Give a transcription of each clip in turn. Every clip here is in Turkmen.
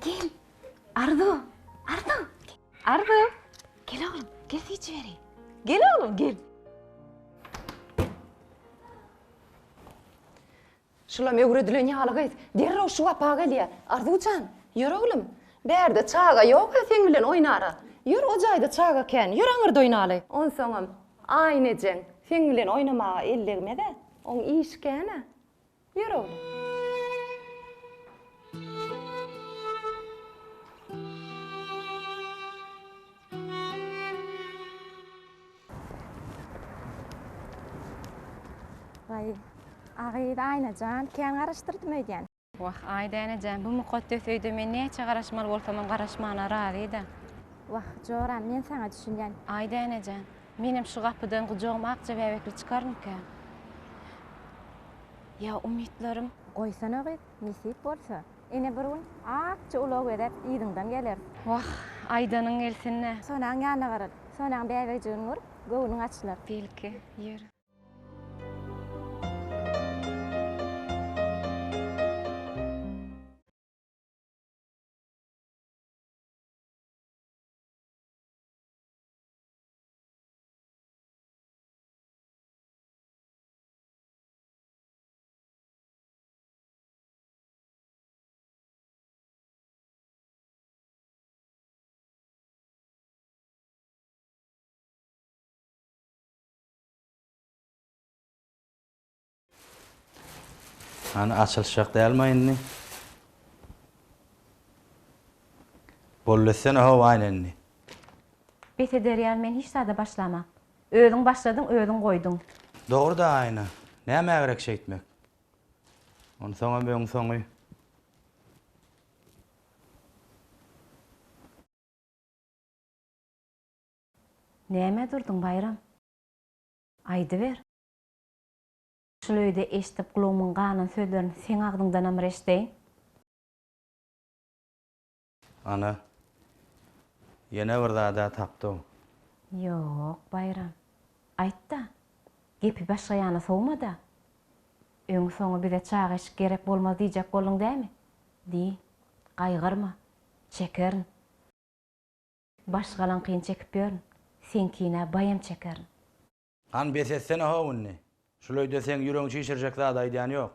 Gel. Arzuw. Arzuw. Arzuw. Gel oglum, gel süýji bereýin. Gel oglum, gel. Şulam öwredilen ýaly gyz. Derrew şu gapa gelýär. Arzuw jan, ýör oglum. Bärde çaga ýok-a seň bilen oýnara. Ýör, o jaýda çaga kän. Ýör aňyrda oýnaly. Onsoňam, Aýna ejeň seň bilen oýnamaga el degmez-ä. Oň işi kän-ä. Ýör oglum. Waý, a gyz Aýna jan, kän garaşdyrdym öýdýän. Wah, Aýdäne jan, bu mukaddes öýde men näçe garaşmaly bolsamam garaşmana razy-da. Wah, joram, men saňa düşünýän. Aýdäne jan, menem şu gapydan gujagyma akja bäbekli çykarmyka? Ýa umytlarym? Goýsana gyz, nesip bolsa, ene bir gün akja ulag bezäp yzyňdan geleris. Wah, aýdanyň gelsin-dä. Sonaň ýanyna baraly. Sonaň bäbejigini görüp, göwnüň açylar. Belki, ýör. Hany açylyşjak dälmi indi? Boldy etsene how aýna indi. Bes eder ýaly men hiç zada başlamak. Özüň başladyň özüň goýduň. Dogry-da Aýna. Nämä gerek şeýtmek? Onsoňam öň soňy. Nämä durduň Baýram? Aýdyber. Şul öýde eşdip gulagymyň ganan sözlerini seň agzyňdanam bir eşdeýin. Ana, ýene bir zad-a tapdy-ow. Ýok, Baýram. Aýt-da. Gepi başga ýana sowma-da. Öňi-soňy bize çaga eşik gerek bolmaz diýjek bolduň dämi? Diý. Gaýgyrma. Çekerin. Başgalaňkyny çekip ýörün, seňkine baýam çekerin. Hany bes etsene how indi. Şul öýde seň ýüregiňi çişirjek zat aýdýan ýok.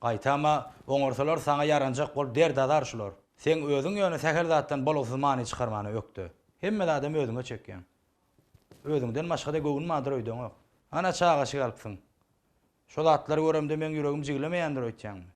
Gaýtama oňarsalar saňa ýaranjak bolup dert-azar şular. Seň özüň ýöne sähel zatdan bolgusyz many çykarmana ökde. Hemme zadam özüňe çekýäň. Özüňden başgada göwün bardyr öýdeňok. Ana çagaşyk alypsyň. Şo zatlary göremde meň ýüregim jiglemeýändir öýtýäňmi?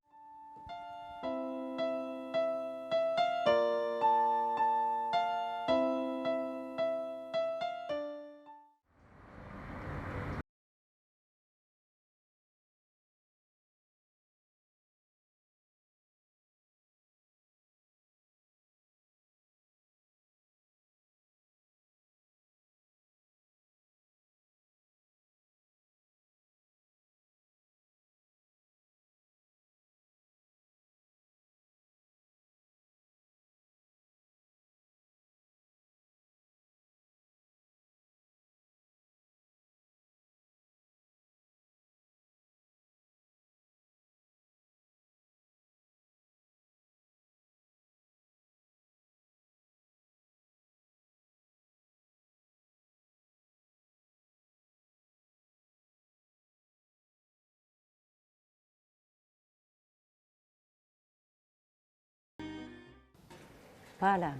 Balam,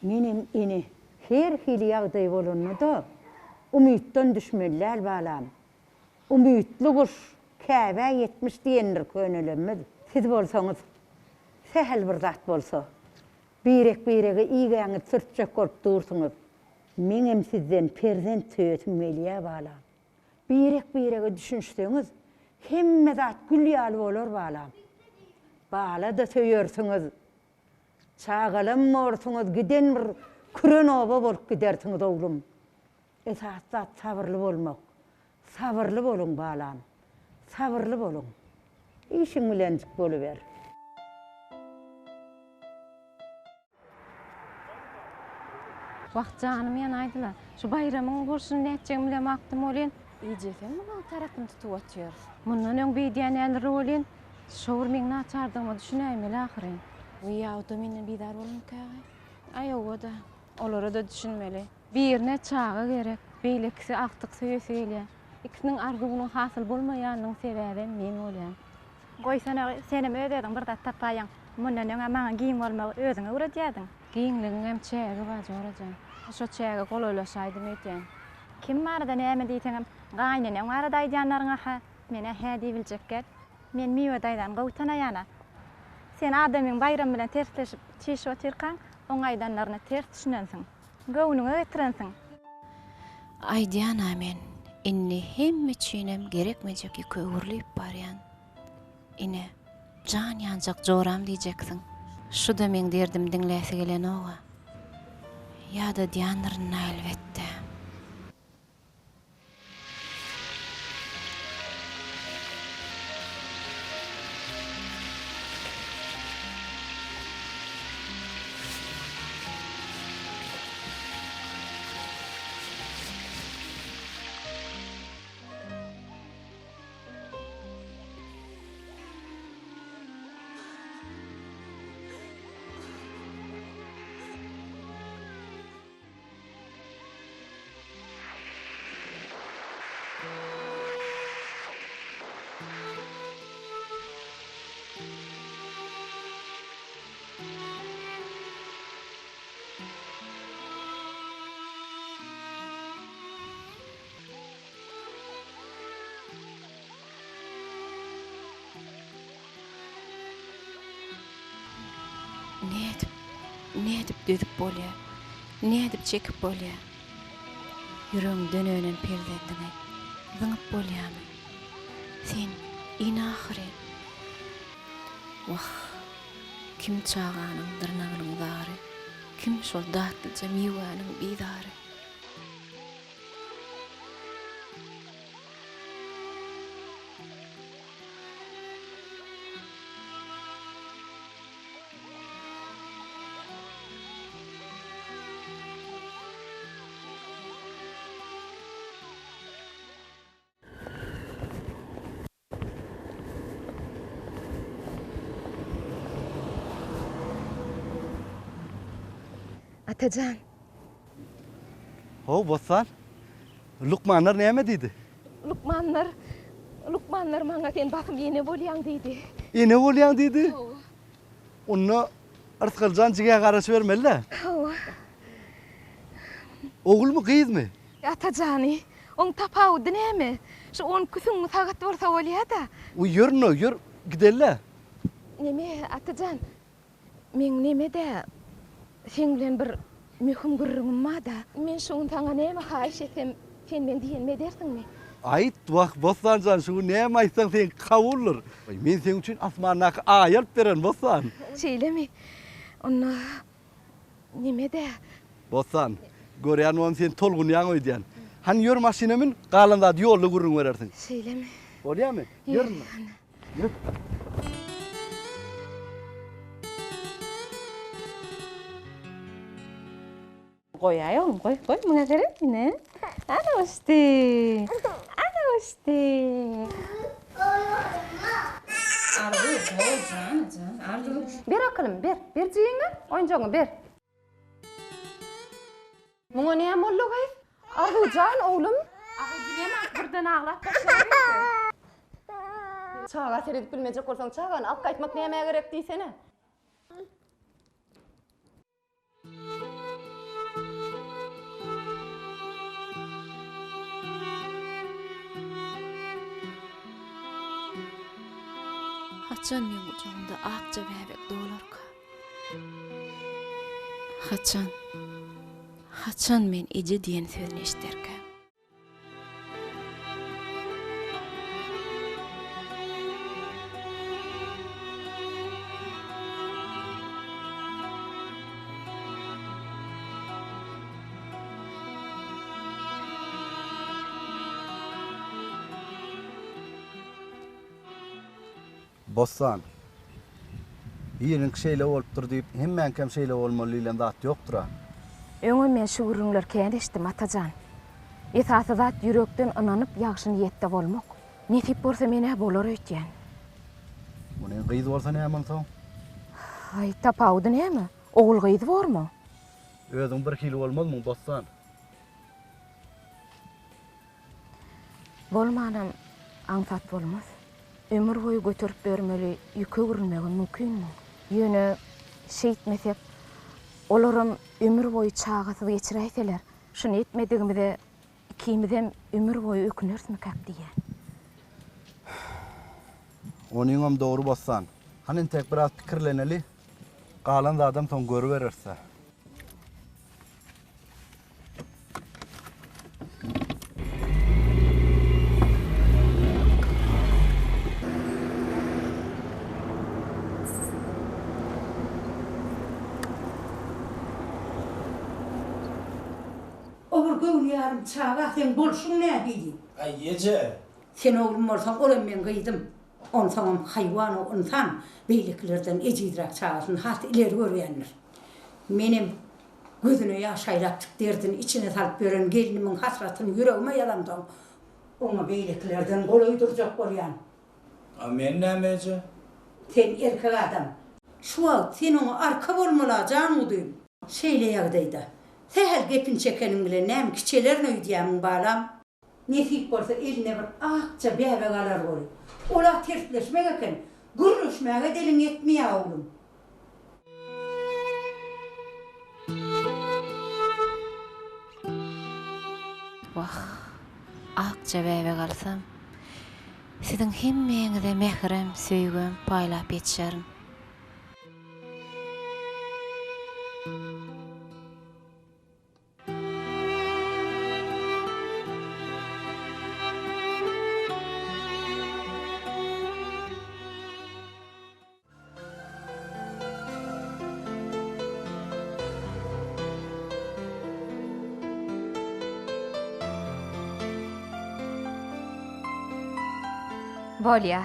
menem ene her hili ýagdaý bolanda-da, umytdan düşmeli däl, balam. Umytly guş Käbä ýetmiş diýendir könelerimiz. Siz bolsaňyz, sähel bir zat bolsa, birek-birege igäňizi sürtjek bolup dursuňyz. Meňem sizden perzent söýesim gelýä, balam. Birek-birege düşünişseňiz, hemme zat gül ýaly bolar, balam. Bala-da söýersiňiz. Çagalam borsuňyz, giden bir küren oba bolup gidersiňiz, oglum. Esasy zat sabyrly bolmak. Sabyrly boluň, balam. Sabyrly boluň. Işiň bilenjik boluber. Wah, janym ýanaýdy-la. Şu Baýramyň bolşuny nätjegimi bilemokdym welin, ejesem munuň tarapyny tutup otyr. Mundan öň beýdýän däldir welin, şo bir meň naçardygyma düşünäýmeli ahyryn. Wiý, o-da menden bizar bolanka. Aý, hawa-da, olara-da düşünmeli. Birine çaga gerek, beýlekisi agtyk söýesi gelýär. Ikisiniň arzuwynyň hasyl bolmaýanynyň sebäbem men bolýan. Goýsana, senem öz-özüň bir zat tapaýaň. Mundan öň-ä maňa giň bolmagy özüň öwredýärdiň. Giňligiňem çägi bar, jora jan. Şo çäge golaýlaşaýdym öýdýän. Kim barada näme diýseňem, gaýyneneň barada aýdýanlaryňa-ha men-ä hä diýibiljek däl. Men Miwe daýzany gowy tanaýan-a. Sen adamyň Baýram bilen tersleşip, çişip otyrkaň, oň aýdanlaryna ters düşünensiň. Göwnüňe getirensiň. Aýdýan-a men, indi hemme üçinem gerekmejek ýüke öwrülip barýan. Ine, jan ýanjak joram diýjeksiň. Şu-da meň derdimi diňläsi gelenog-a. Ýadadýandyryn-a elbetde. Nädip, nädip dözüp bolýar? Nädip çekip bolýar? Ýüregiňden önen perzendiňi zyňyp bolýarmy? Sen ene ahyryn. Wah, kim çaganyň dyrnagynyň zary, kim şol datlyja miwäniň bizary? Atajan. How, Bossan. Lukmanlar näme diýdi? Lukmanlar, lukmanlar maňa sen basym ene bolýaň diýdi. Ene bolýaň diýdi? Hawa. Onda Yrsgaljan jigä garaşybermeli-dä? Hawa. Ogulmy, gyzmy? Atajany, oň tapawudy näme? Şu on iki süňňi sagat bolsa bolýa-da. Uý, ýör onda, ýör, gideli-dä. Neme, Atajan, Meň neme-dä, seň bilen bir möhüm gürrüňim bar-da. Men şu gün saňa näme haýyş etsem, sen meň diýenimi edersiňmi? Aýt, wah, Bossan jan, şu gün näme aýtsaň seňki kabuldyr. Men seň üçin asmandaky Aýy alyp bererin, Bossan. Şeýlemi? Onda neme-dä? Bossan, görýän bolsam sen tolgunýaň öýdýän. Hany ýör maşyna mün, galan zady ýolda gürrüň berersiň. Şeýlemi? Bolýamy? Ýör indi. Ýör. Goýaý oglum, goý, goý, muňa seret, ine. Ana uçdy. Ana uçdy. Arzuw, goý, jana, jan, Arzuw. Ber akylym, ber, ber jigiňe, oýunjagyňy ber. Muňa näme boldy gyz? Arzuw jan, oglum. Agy bilemok, birden aglap başlaberdi. Çaga seredip bilmejek bolsaň, çagany alyp gaýtmak nämä gerek diýsene. Haçan meň gujagymda akja bäbek dolarka? Haçan, haçan men eje diýen sözüni eşiderkäm? Bossan. Biriniňki şeýle bolupdyr diýip, hemmäňkem şeýle bolmaly diýlen zat ýokdur-a. Öňem men şu gürrüňleri kän eşitdim, Atajan. Esasy zat ýürekden ynanyp, ýagşy niýetde bolmak. Nesip bolsa men-ä bolar öýtýän. Muny gyz bolsa näme onsoň? Haý, tapawudy näme? Ogul-gyz bormy? Özüň birhili bolmazmyň, Bossan? Bolmanam aňsat bolmaz. Ömür boýy göterip ýörmeli ýüke öwrülmegem mümkin muň. Ýöne şeýtmesek, olaram ömür boýy çagasyz geçiräýseler, şuny etmedigimize ikimizem ömür boýy ökünerismikäk diýýän. Onyňam dogry Bossan. Hany entek biraz pikirleneli, galan zadam soň görübereris-dä. O bir göwni ýarym çaga seň bolşuň nähili? Aý, eje! Sen oglum bolsaň, olam meň gyzym. Onsoňam haýwan-u ynsan beýlekilerden ejizräk çagasyny has ileri görýändir. Menem gözüne ýaş aýlapjyk derdini içine salyp ýören gelnimiň hasratyny ýüregime ýazamsoň, oňa beýlekilerden golaý durjak bolýan. A men näme eje? Sen erkek adam. Şu wagt sen oňa arka bolmaly-a, jan guzym. Şeýle ýagdaýda, sähel gepini çekeniň bilen näme kiçelerin öýdýämiň, balam? Nesip bolsa eline bir akja bäbek alar goý. Ol-a tersleşmek eken, gürleşmäge diliň ýetmeýär oglum. Wah, akja bäbek alsam, siziň hemmäňize mähirem, söýgem paýlap ýetişerin. Bolýa.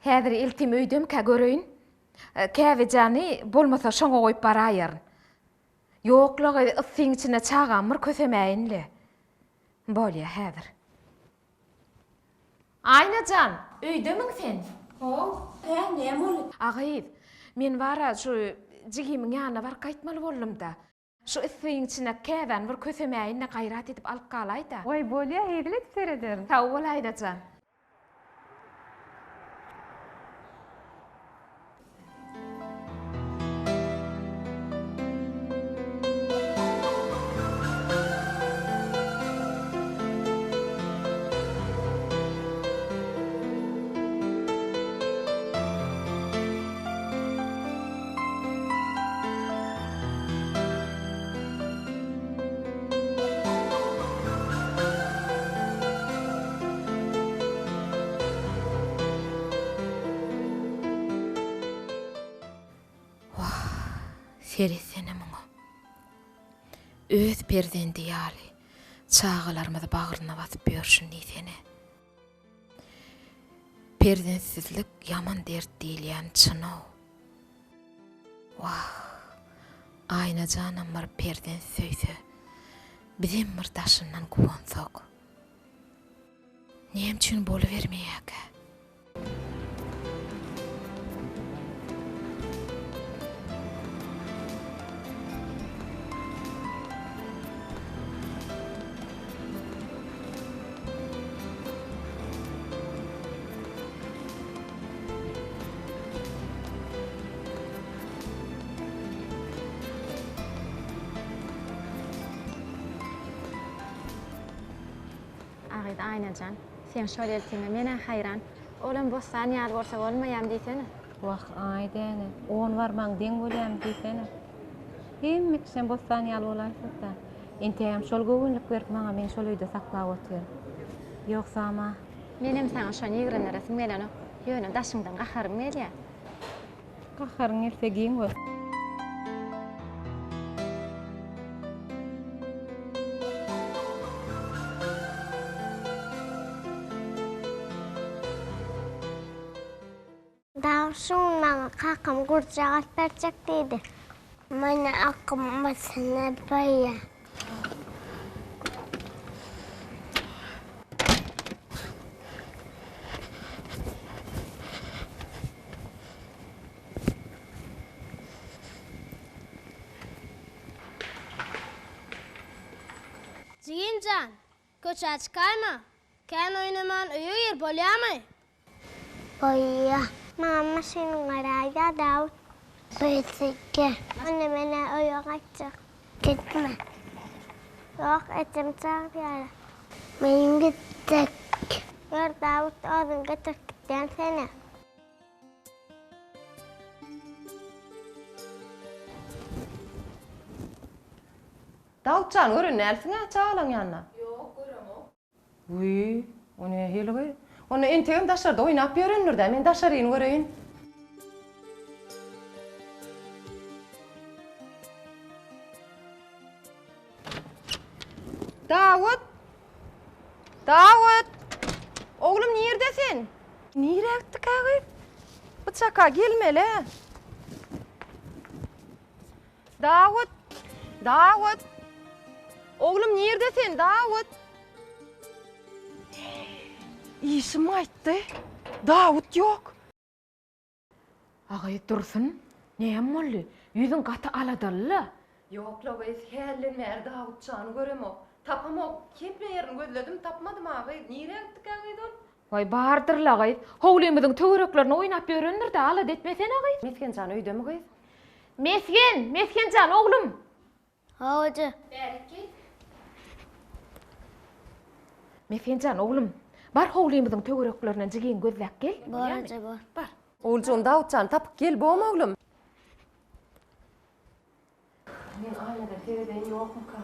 Häzir eltim öýdemkä göreýin. Käbejany bolmasa şoňa goýup baraýaryn. Ýok-la gyz, yssyň içinde çagam bir kösemäýin-le. Bolýa, häzir. Aýna jan, öýdemiň sen? How, hä, näme boldy? A gyz, men bar-a şu jigimiň ýanyna baryp gaýtmaly boldum-da. Şu yssyň içinde käbäni bir kösemäýin-le, gaýrat edip alyp galaý-da. Waý, bolýa, hezil edip serederin. Sag bol, Aýna jan. Wah, seretsene muňa. Öz perzendi ýaly çagalarymyzy bagryna basyp ýörşün diýsene. Perzentsizlik ýaman dert diýilýän çyn-ow. Wah, Aýna janam bir perzent söýse, bizem bir daşyndan guwansak. Näme üçin bolubermeýärkä? Agyz Aýnajan, seň şol eltiňe men-ä haýran. Olam Bossan ýaly bolsa bolmaýam diýsene. Wah, Aýdäne, on barmagyň deň bolýamy diýsene. Hemme kişem Bossan ýaly bolaýsa-da. Entägem şol göwünlik berip maňa meni şol öýde saklap otyr. Ýogsam-a. Menem saňa şony ýigrendiresim gelenok. Ýöne daşyňdan gaharym gelýär. Gaharyň gelse giň bol. Dagy şu gün maňa kakam gurjak alyp berjek diýdi. Meni akym başyna barýar. Jigim jan, köçä çykaýma. Kän oýnaman öýe gir, bolýamy? Bolýa. Maňa maşynyň garaýda, Dawut. Beýtsekke. Onda men-ä öýe gaýtjak. Gitme. Ýok, ejem çagyrýar. Men gitjek. Ýör, Dawut, özüň getirip gitýän seni. Dawut jan, gören dälsiň-ä çagalaň ýanynda? Ýok, göremok. Wiý, o nähili gyz? Onda entegem daşarda oýnap ýörendir-dä, men daşaryny göreýin. Dawut! Dawut! Oglum nirde sen? Nirä gitdikä gyz? Bu çaka gelmeli-ä. Dawut! Dawut! Oglum nirde sen, Dawut? Işim gaýtdy. Dawut ýok. Agaý Dursun, näme boldy? Ýüzüň gaty aladaly-la. Ýok-la gyz, hälden bäri Dawut jany göremok. Tapamok. Hemme ýerini gözledim, tapmadym a gyz. Nirä gitdikä gyz ol? Waý, bardyr-la gyz. Howlymyzyň töwereklerinde oýnap ýörendir-dä, alada etmesene gyz. Mesgen jan öýdemi gyz? Mesgen! Mesgen jan, oglum! Hawa eje. Bärik gel. Mesgen jan, oglum, bar howlymyzyň töwereklerinden jigiňi gözläp gel. Bor eje, bor. Bar. Oguljygym Dawut jany tapyp gel, bormy oglum? Men aýnadan seredeýin ýokmyka?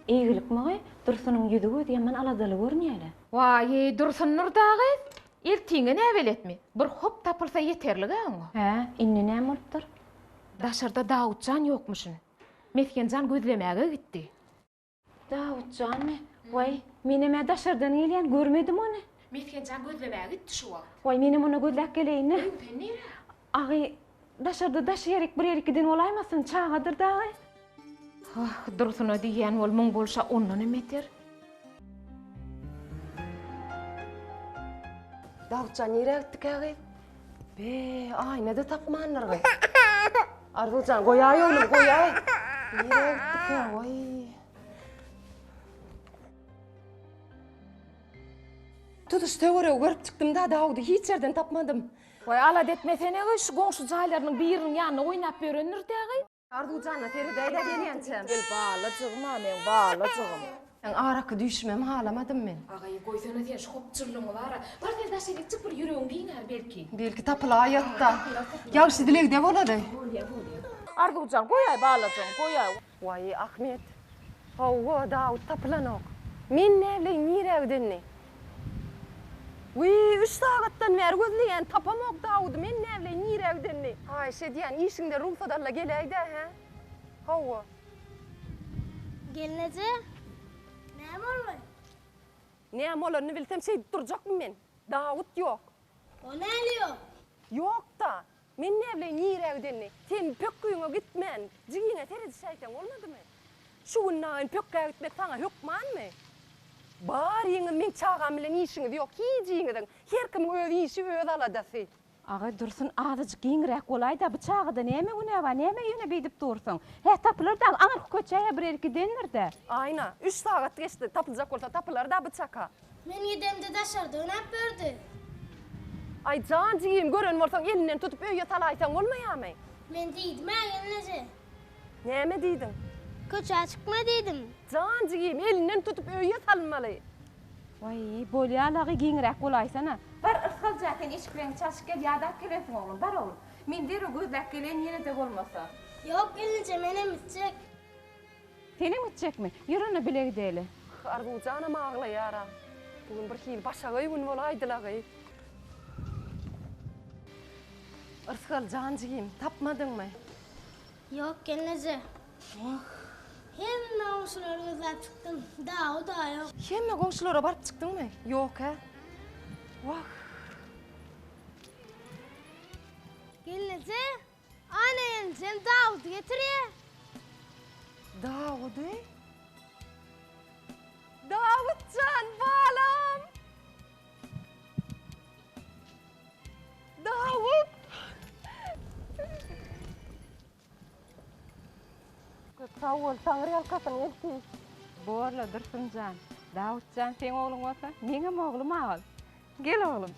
Eýgilikmi gyz? Dursunyň ýüzi-gözi ýaman aladaly görünýä-le. Waý, Dursundyr dagy. Eltiňe näbeletmi? Bir hop tapylsa ýeterlig-ä oňa. Hä, indi näme bolupdyr? Daşarda Dawutjan ýokmuşyn. Mesgenjan gözlemäge gitdi. Dawutjanmy? Waý, menem-ä daşardan gelýän, görmedim ony. Mesgenjan gözlemäge gitdi şu wagt. Waý, menem onda gözläp geleýin-dä. Öň sen nirä? Agy, daşarda daş ýerik bir ýerik giden bolaýmasyn, çagadyr dagy. Wah, Dursuna diýýän bol, muň bolşa ondanam beter. Dawutjan nirä gitdikä gyz? Be, aýna-da tapmandyr gyz. Arzuwjan, goýaý oglum, goýaý. Nirä gitdikä, waý. Tutuş töweregi görüp çykdym-da, Dawudy hiç ýerden tapmadym. Waý, alada etmesene gyz, şu goňşy jaýlarynyň biriniň ýanynda oýnap ýörendir-dä gyz. Arzuwjana seredäýdä gelýänçäm. Gel balajygym-a meň balajygym. Seň araky düýşümem halamadym men. Agaý goýsana sen şu hopjurlygyňy bara. Bar sen daş ýere çyk bir ýüregiň giňär belki. Belki tapylaýatda. Ýagşy dilegde bolaly. Bolýa bolýa. Arzuwjan goýaý balajygym goýaý. Waý Ahmet. Hawa Dawut tapylanok. Men näbileýin nirä gidenini. Wiý, üç sagatdan bäri gözleýän, tapamok Dawudy, men näbileýin nirä gidenini. Haýyş edýän, işiňden rugsat al-da geläý-dä, hä? Hawa. Gelneje, näme boldy? Näme bolanyny bilsem şeýdip durjakmy men? Dawut ýok. O näli ýok? Ýok-da. Men näbileýin nirä gidenini. Sen pökgüňe gitmän, jigiňe seredişäýseň bolmadymy? Şu gün daýyn pökgä gitmek saňa hökmanmy? Baryňyz meň çagam bilen işiňiz ýok, hijiňiziň. Her kimiň öz işi, öz aladasy. Aga Dursun azajyk giňräk bolaýda, bu çagada näme günä bar, näme ýöne beýdip dursuň? Hä tapylar dagy, aňyrky köçä ýa bir ýerik gidendir-dä. Aýna, üç sagat geçdi, tapyljak bolsa tapylar-da bu çaka. Men gidemde daşarda oýnap ýördi. Aý, jan jigim, gören bolsaň elinden tutup öýe salaýsaň bolmaýarmy? Men diýdim-ä gelneje. Näme diýdiň? Köçä çykma diýdim. Jan jigim, elinden tutup öýe salmaly. Waý, bolýa-la, giňräk bolaýsana. Bar, yrsgalja, sen eşikleňi çalşyp gel, ýadap gelensiň oglum. Bar oglum. Men derrew gözläp geleýin ýene-de bolmasa. Ýok, gelneje, menem gitjek. Senem gitjekmi? Ýör onda bile gideli. Arzuwjanam aglaýar-a. Bu gün bir hili başagaý gün bolaýdy-la gyz. Yrsgal jan jigim, tapmadyňmy? Ýok, gelneje. Wah. Hemme goňşulary gözläp çykdym. Dawud-a ýok. Hemme goňşulara baryp çykdyňmy? Ýok-ä. Wah. Gelneje, Ana gelnejem Dawudy getirýär. Dawudy? Dawut jan, balam! Dawut! Köp sag. Sag bol, taňryýalkasyn elti. Borla, Dursun jan. Dawut jan seň ogluň bolsa, meňem oglum-a ol. Gel oglum.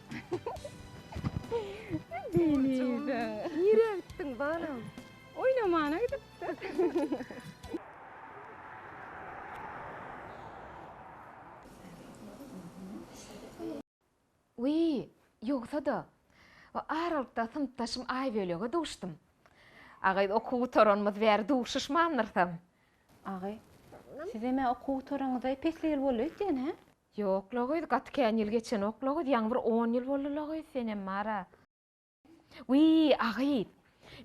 Denize. Nirä gitdiň, balam? Oýnamana gidipdir. Wiý, ýogsa-da, o aralykda synpdaşym Aýbölege duşdum. A gyz okuw gutaranymyz bäri duşuşmandyrsam. Agy, sizem-ä okuw gutaraňyza ep-esli ýyl boldy öýtýän, hä? Ýok-la gyz, gaty kän ýyl geçenok-la gyz, ýaňy bir on ýyl boldy-la gyz, senem bar-a. Wiý, a gyz,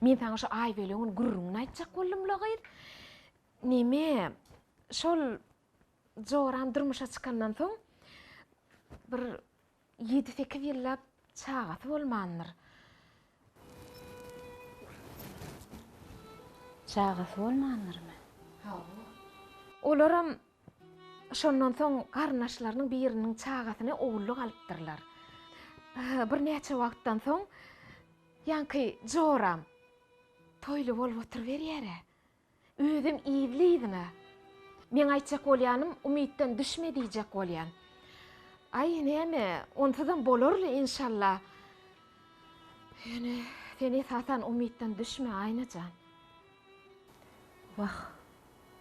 men saňa şu Aýbölegiň gürrüňini aýtjak boldum-la gyz. Neme, şol joram durmuşa çykandan soň bir ýedi-sekiz ýyllap çagasy bolmandyr. Çagasy bolmandyrmy? Hawa. Olaram şondan soň garyndaşlarynyň biriniň çagasyny ogullyk alypdyrlar. Birnäçe wagtdan soň ýaňky joram toýly bolup oturyberýär-ä. Özem yzly-yzyna. Meň aýtjak bolýanym umytdan düşme diýjek bolýan. Aý, näme, onsuzam bolarly enşalla. Ýöne sen esasan umytdan düşme, Aýna jan. Wah,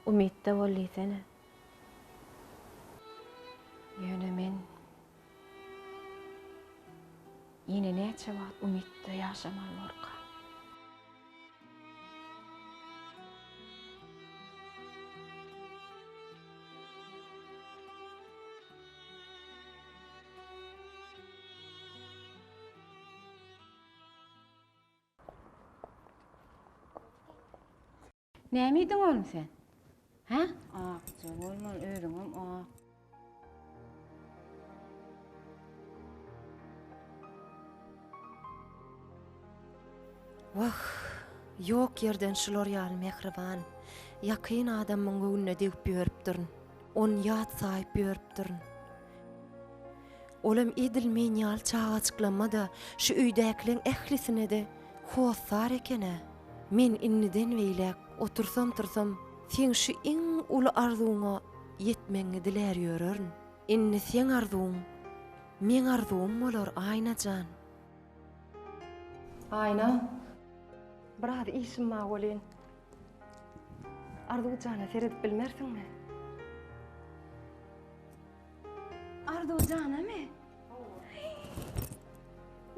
umytda bol diýsene. Ýöne men ýene näçe wagt umytda ýaşamaly borkam? Näme iýdiň oglum sen? Hä? Akja bolmaly, özüňem ak. Wah, ýok ýerden şular ýaly mähriban, ýakyn adamyň göwnüne degip ýörüpdirin. Ony ýat saýyp ýörüpdirin. Olam edil men ýaly çagajyklamma-da şu öýdäkileň ählisine-de hossar eken-ä. Men indiden beýläk otursam-tursam seň şu iň uly arzuwyňa ýetmegiňi dilär ýörerin. Indi seň arzuwyň meň arzuwym bolar, Aýna jan. Aýna, biraz işim bar welin, Arzuw jana seredip bilmersiňmi? Arzuw janamy?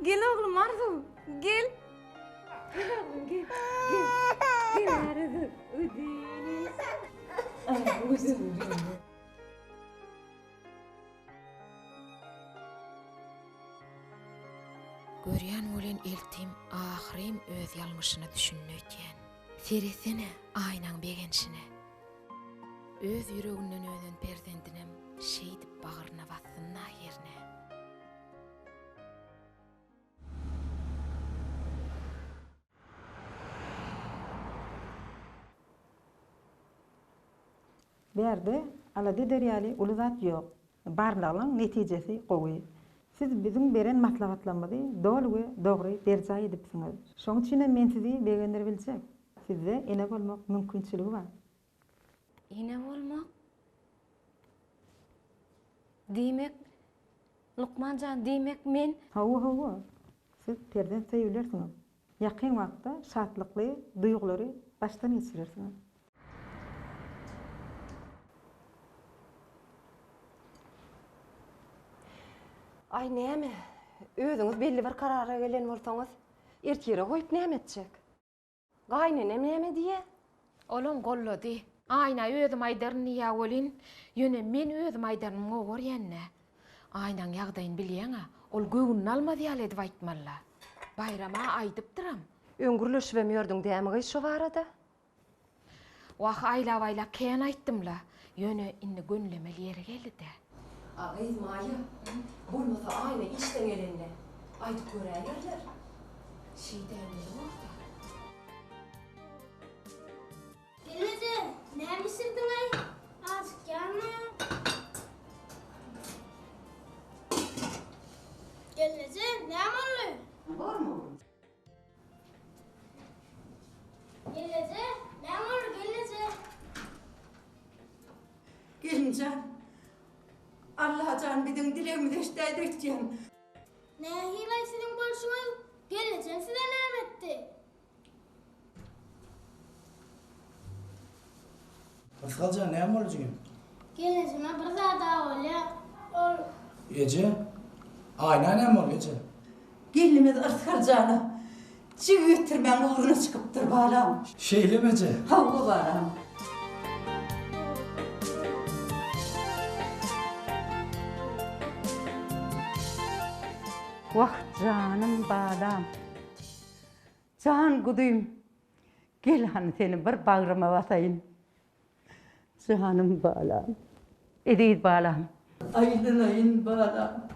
Gel oglum Arzuw, gel. Gel oglum, gel. Gel. Gel Arzuw. Arzuw. Görýän welin eltim ahyrym öz ýalňyşyna düşündi öýtýän. Seretsene Aýnaň begenşine. Öz ýüreginden önen perzendinem şeýdip bagryna bassyn-da hernä. Bärde alada eder ýaly uly zat ýok. Barlaglaň netijesi gowy. Siz biziň beren maslahatlarymyzy doly we dogry berjaý edipsiňiz. Şoň üçinem men sizi begendirbiljek. Sizde ene bolmak mümkinçiligi bar. Ene bolmak? Diýmek, lukman jan, diýmek men. Hawa, hawa. Siz perzent söýübilersiňiz. Ýakyn wagtda şatlykly duýgulary başdan geçirersiňiz. Aý näme, özüňiz belli bir karara gelen bolsaňyz, ertire goýup näme etjek? Gaýynenem näme diýýä? Olam gollady. Aýna özüm aýdaryn diýýä welin, ýöne men özüm aýdanymy gowy görýän-dä. Aýnaň ýagdaýyny bilýäň-ä, ol göwnüni almaz ýaly edip aýtmaly-la. Baýram-a aýdypdyram. Öň gürleşibem ýördüň dämi gyz şo barada? Wah, aýlap-aýlap kän aýtdym-la. Ýöne indi gönülemeli ýeri geldi-dä. A gyz Maýa, bolmasa Aýna işden gelende aýdyp göräýerler. Şeýdäýmeli bor-da. Gelneje, näme bişirdiň-aý? Ajykýan-a. Gelneje, näme boldy? Bormy oglum? Gelneje, näme boldy, gelneje? Gelnim jan, Allajan biziň dilegimizi eşidäýdi öýtýän. Nähili-aý siziň bolşuňyz? Gelnejem size näme etdi? Rysgal jan, näme boldy jigim? Gelnejeme bir zad-a bolýa. Ol. Eje, Aýna näme boldy, eje? Gelnimiz Rysgal jana jigi getirmäň ugruna çykypdyr, balam. Şeýlemi, eje? Hawa, balam. Wah, janym balam. Jan guzym, gel hany seni bir bagryma basaýyn. Janym balam, eziz balam. Aýlanaýyn balam.